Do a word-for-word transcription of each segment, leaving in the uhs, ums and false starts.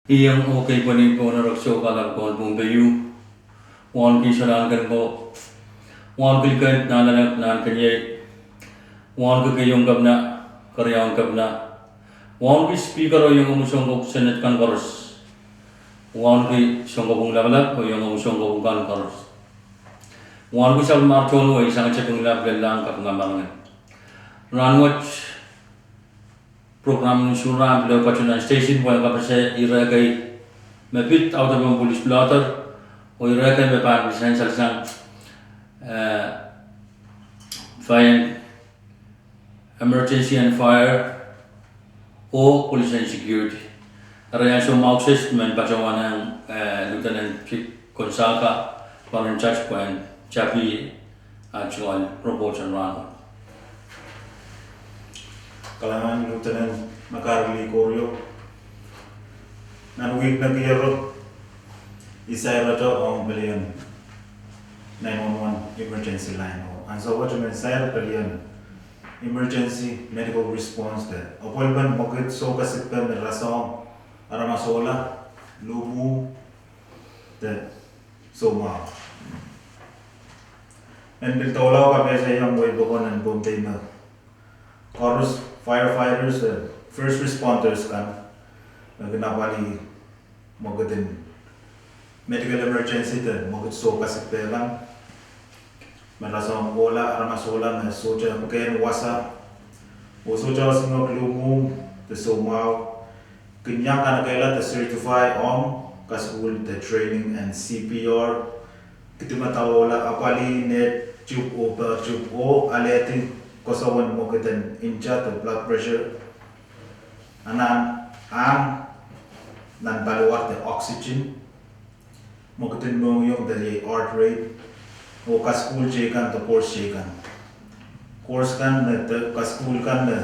Iang oh keipweni pohn erek soukahlap ong Pohnpei, wauneki solahngan ko, wauneki likin Nanleng, Nahnkeniei, wauneki keieun kepina, keriaun kepina, wauneki speaker oh iang omw sounkopwung senate kan koaros, wauneki sounkopwung lapalap oh iang omw sounkopwung kan koaros, wauneki sapwellimar tohn wehi sang tepin lap lelahng kapinga marain. Rahnwet program en Surahn pil ehu patohwan station pwehn kapehse ire kei me pid audepen police blotter oh ire kei me pahn pil sansal sang, eh, fire, emergency and fire, oh police and security. Eri ansou mwahu kiset men patohwan, eh, Lieutenant Chief Gonzaga, pahn judge pwehn tapih ah tungoal report en rahnwet. Kalahngan Lieutenant Makarili Korio. Nan wihk nekiero, I sair ong pelien nine one one emergency line oh ansou wet I men sair pelien emergency medical response de apwalipen mwekid soukasikpe me rasehng aramas ohla, luhmwuhmw de soumwahu. En pil doula kapehse iang wehi pokon en Pohnpei me koaros firefighters, eh, first responders kan me kin apwalih mwekid en medical emergency de mwekid soukasikpe kan me rasehng ohla, aramas ohla me sohte kehn wasa oh sohte esingek luhmwuhmw de soumwahu, kin iang kanekehla de certify ong kasukuhl de training en C P R, kidimada ohla, apwalih neht tube oh pehr tube oh alehdi koasoan mwekid en inja de blood pressure, anahn ahng nan paliwar de oxygen, mwekid en mohngiong de iei heart rate, oh kasukuhl teikan de course teikan. Course kan me de kasukuhl kan me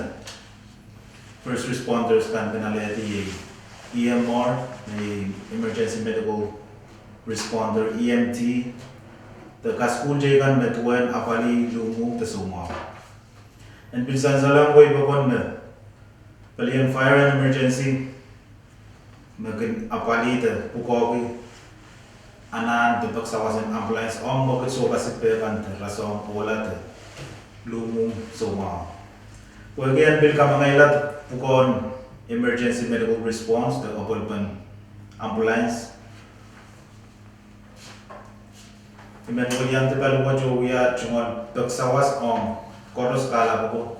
first responders kan kin alehdi iei E M R, iei emergency medical responder, E M T, de kasukuhl teikan me duwen apwalih luhmwuhmw de soumwahu. En pil sansalohng wehi pokon me pelien fire and emergency me kin apwalih de pwukoahki anahn de peksawas en ambulance ong mwekid soukasikpe kan de rasehng ohla de luhmwuhmw soumwahu. Pwehki en pil kamangehla pwukoahn emergency medical response de apwalipen ambulance, I men weliandi paliwet oh wia tungoal peksawas ong koaros kahlap ko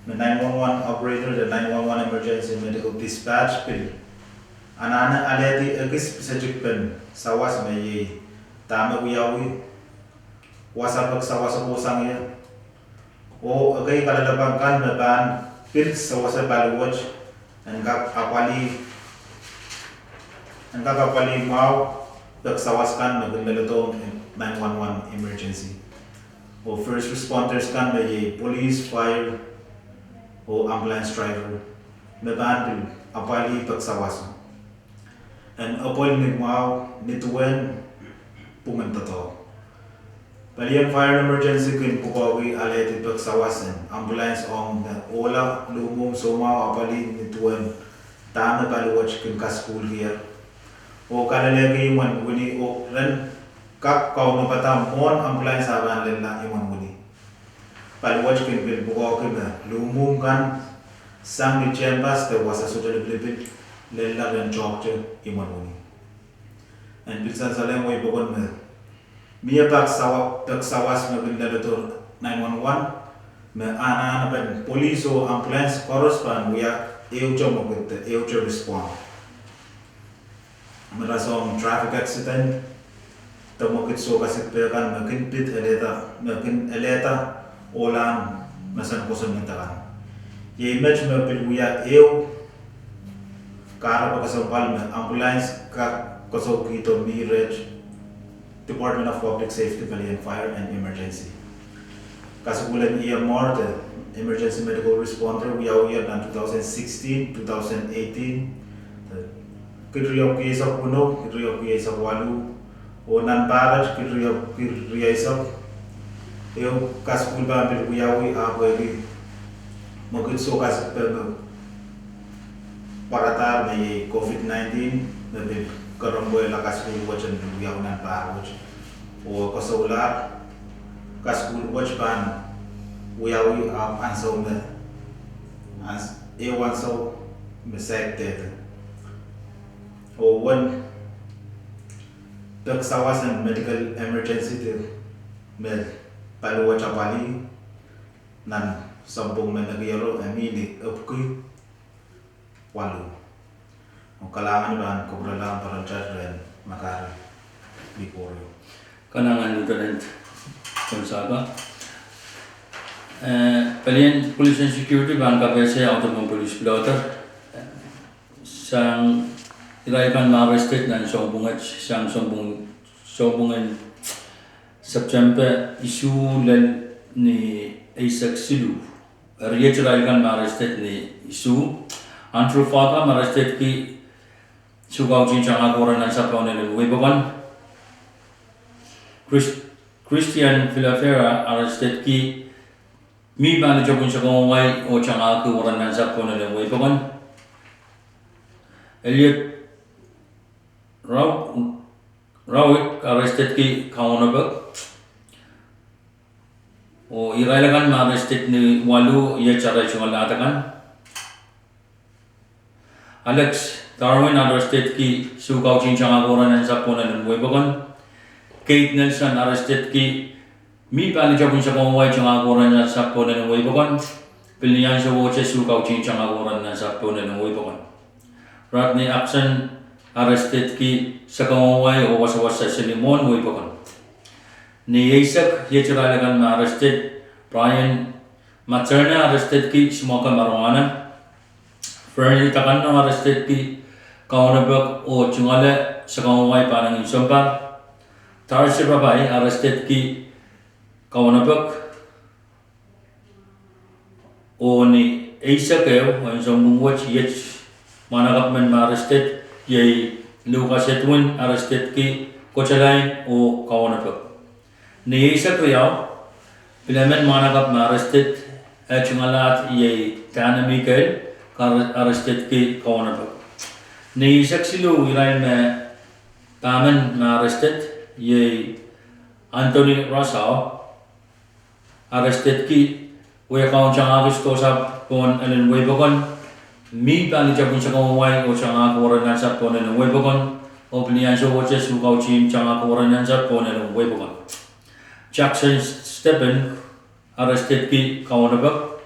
me nine one one operator de nine one one emergency medical dispatch pil anahne alehdi ekis pisetikpen sawas me iei dahme wiawi, wasa peksawas kohsang ie, oh ekei kalelapak kan me pahn pil sewese paliwet en kak apwalih, en kak apwalih mwahu peksawas kan me kin leledohng nine one one emergency oh first responders kan me iei police, fire, oh ambulance driver me pahn pil apwalih peksawas en apwalih ni mwahu ni duwen pwungen doadoahk. Pelien fire and emergency kin pwukoahki alehdi peksawas en ambulance ong me ohla, luhmwuhmw, soumwahu apwalih ni duwen dahme paliwet kin kasukuhlkier oh kalelehki imwen wini oh ren kak kaunopada mwohn ambulance ah pahn lella imwen wini. Paliwet kin pil pwukoahki me luhmwuhmw kan sang ni tehnpas de wasa sohte lipilipil lella ren toahkte imwen wini. En pil sansalohng wehi pokon me mie pak sawa- peksawas me kin leledo nine one one me anahnepen police oh ambulance koaros pahn wia ehute mwekid de ehute respond me rasehng traffic accident de mwekid soukasikpe kan me kin pid elehda, me kin elehda ohlahn mesen kosonned akan. Iei met me pil wia ehu kahrepe kesempwal me ambulance kak koasoakihdo mi reht Department of Public Safety pelien fire and emergency. Kasukuhl en E M R de emergency medical responder wiawier nan two thousand sixteen, two thousand eighteen, kiht riekid rieisek weneu, kiht riekid rieisek waluh, oh nan pahr et kiht riekid rieisek. Ehu kasukuhl pahn pil wiawi ahpw pwehki mwekid soukasikpe me pwaradahr me iei COVID nineteen, me pil kerempwehla kasukuhl wet en wiawi nan pahr wet. Oh koasoiahr kasukuhl wet pahn wiawi ahpw ansou me, ans-, ehu ansou me saikinte. Oh uwen pek sawas en medical emergency de me paliwet apwalih nan sounpwong me nekiero e mih ni epwiki waluh. Oh kalahngan pahn kupwurelahng pwurodo rehn Makare Liporio. Kalahngan Lieutenant Gonzaga. Eh, pelien police and security pahn kapehse audepen police blotter sang irail kan me arrested nan sounpwong wet, sang sounpwong, sounpwong en September isuh lel ni eisek siluh. Eri iet irail kan me arrested ni isuh. Andrew Faga me arrestedki sukautih tangahki weren ansapw pohn elen wehi pokon. Chris-, Christian Villavera arrestedki mih pali tepin sakau en wai oh tangahki weren ansapw pohn elen wehi pokon. Elliot Rau-, Rauik arrestedki kaunopak. Oh irail akan me arrested ni waluh iet arail tungoal ahd akan. Alex Darwin arrestedki sukautih tangahki weren ansapw pohn elen wehi pokon. Kate Nelson arrestedki mih pali tepin sakau en wai tangahki weren ansapw pohn elen wehi pokon. Pil ni ansowohte sukautih tangahki weren ansapw pohn elen wehi pokon. Rodney Axon arrestedki sakau en wai oh wasawasa seli mwohn wehi pokon. Ni eisek, iet irail akan me arrested, Brian Materna arrestedki soumwahu marijuana. Fernie Takano arrestedki kaunopak oh tungoale sakau en wai pahnangin sounpar. Darcy Rabai arrestedki kaunopak. Oh ni eisek ehu, en sounpwong wet iet mwahnakapw men me arrested, iei Lucas Edwin arrestedki koatalain oh kaunopak. Ni eisek riau, pil emen mwahnakapw me arrested, eh tungoal ahd iei Dana Mikael, arrestedki kaunopak. Ni eisek siluh irail me pahmen me arrested, iei Anthony Rosao, arrestedki wiakaun tangahki sdohsa pohn elen wehi pokon, mih pali tepin sakau en wai oh tangahki weren ansapw pohn elen wehi pokon, oh pil ni ansowohte sukautih tangahki weren ansapw pohn elen wehi pokon. Jackson Stephen arrestedki kaunopak.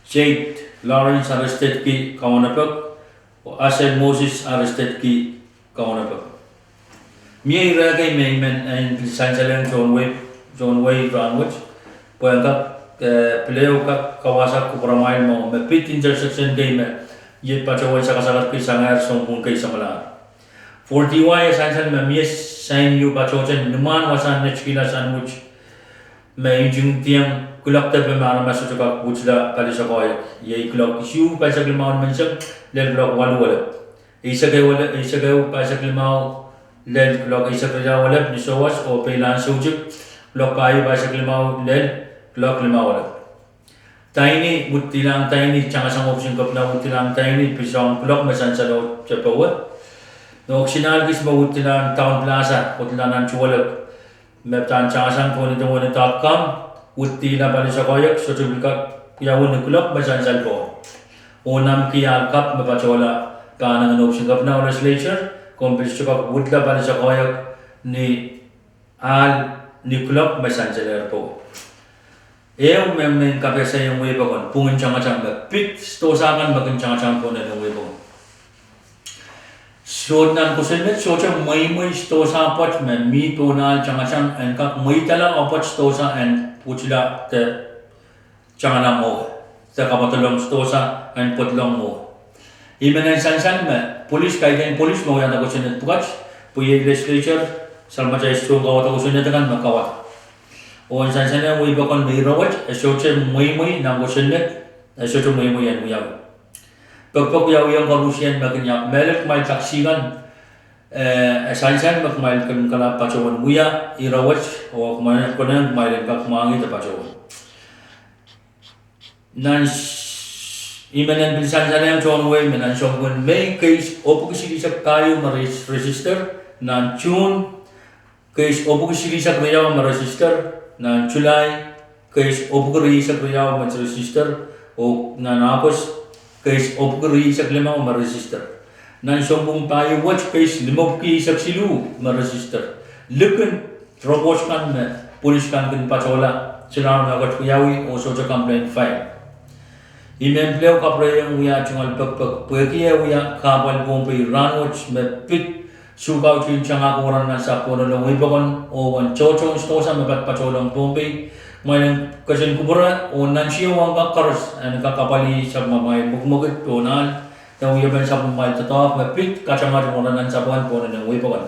Jade Lawrence arrestedki kaunopak. Oh Asel Moses arrestedki kaunopak. Mie ire kei me I men en pil sansalehng tohn wehi, tohn wehi rahnwet, pwehn kak, eh, pil ehu kak kawasa kupwuramwail mwo me pid intersection kei me iet patohwen sakasakarki sangehr sounpwong kei samwalahr. Forty Y e sansal me mie sain ieu patohte nimwahn wasahn netikihla sahnwet me ntingdiong kuloak depe me aramas sohte kak wutila palisokoahiek, iei kuloak isuh pahisek limau en menseng lel kuloak waluh elep. Eisek ehu, eisek ehu pahisek limau lel kuloak eisek riau elep ni souwas oh peilahn soutik, kuloak pahieu pahisek limau lel kuloak limau elep. Taini, wutdilahng taini, tangasang ohpis en kepina wutdilahng taini pil soang kuloak me sansal oh tepowe. Nohk sinaal kis me wutdilahng Town Plaza, wutdilahng nan tuwelek, me pahn tangasang pohn idawehn dot com, wutdila palisokoahiek sohte pil kak wiawi ni kuloak me sansal pohn. Oh nan kiahl kapw me patohla pahnangin ohpis en kepina oh legislature, komw pil sohte kak wutla palisokoahiek ni ahl ni kuloak me sansalehr powe. Ehu me I men kapehseiong wehi pokon, pwungen tangatang me pid sdohsa kan me kin tangatang pohn elen wehi pokon. Sohte nan kosonned, sohte mweimwei sdohsa pwoat me mi pohn ahl tangatang en kak mweidala oh pwoat sdohsa en pwutla de tangala mwowe, de kapwaiadalong sdohsa en pwedlong mwowe. I men en sansal me polis, kaidehn polis me wiahda kosonned pwukat, pwe iei legislature, salmatail soun kawada kosonned akan me kawada. Oh en sansal en wehi pokon me ire wet, e sohte mweimwei nan kosonned, e sohte mweimwei en wiawi. Pekpek wiawiong koarusie me kin iang mehlel kumwail taksi kan, eh, e sansal me kumwail kin kalap patohwen wia ire wet, oh kumwail konehng kumwail en kak mwahngih de patohwen. Nan s-, I men pil sansalehng tohn wehi me nan sounpwong Mei case epwiki silihsek pahieu me register, nan June case epwiki silihsek riau me register, nan July case epwiki rieisek riau me register, oh nan August case epwiki rieisek limau me register. Nan sounpwong pahieu wet case limepwiki eisek siluh me register. Likin report kan me police kan kin patohla, silahr me ket wiawi oh sohte complaint file. I men pil kapwurehiong wia tungoal pekipek pwehki e wia kahpwal Pohnpei rahnwet me pid sukautihn tangahki waran nan sahpw pohn wehi pokon oh wen tohtohn sdohsa me patpatohlong Pohnpei. Kumwail en ketin kupwure oh nan tieu ong kak koaros en kak apwalih sapwellimamwail mwekimwekid pohn ahl de wiepen sapwellimamwail doadoahk me pid katamatamata nan sapwellimomwi pohn wehi pokon.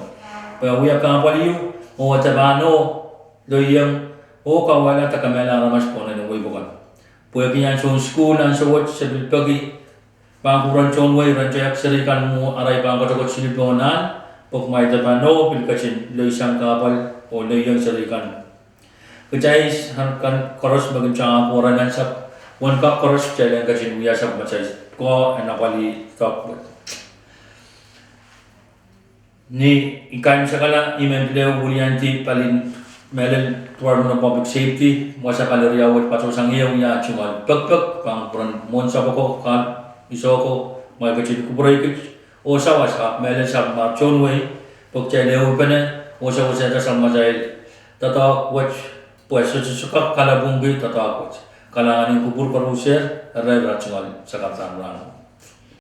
Pwe e wia kahpwal ieu oh e dehr pahn oh lelohng oh kauwehla de kemehla aramas pohn wehi pokon. Pwehki ansoun sukuhl ansou wet se pil peki pahn kupwuren tohn wehi ren tehk seri kan mwo arail pahn koadoakoad sili pohn ahl, pwe kumwail dehr pahn oh pil ketin lelohng kahpwal oh lelohng seri kan. Kitail kan koaros me kin tangahki waran nan sahpw, wen kak koaros kitail en ketin wia sapwellimatail ko en apwalih doadoahk wet. Ni I kaimwisekala, I men pil weliandi palien mehlel Department of Public Safety, wasa kaleriau wet patohsang ie wia tungoal pekipek pahn kupwuren mwohn sapwko, kal, isoko, kumwail ketin kupwureikit oh sawas ahpw mehlel sapwellimatail tohn wehi, pwe kitail ehupene oh sewesehda sapwellimatail doadoahk wet, pwe sohte kak kalapwungki doadoahk wet. Kalahngan en kupwur koaruhsie, eri tungoal sakaradahn rahno.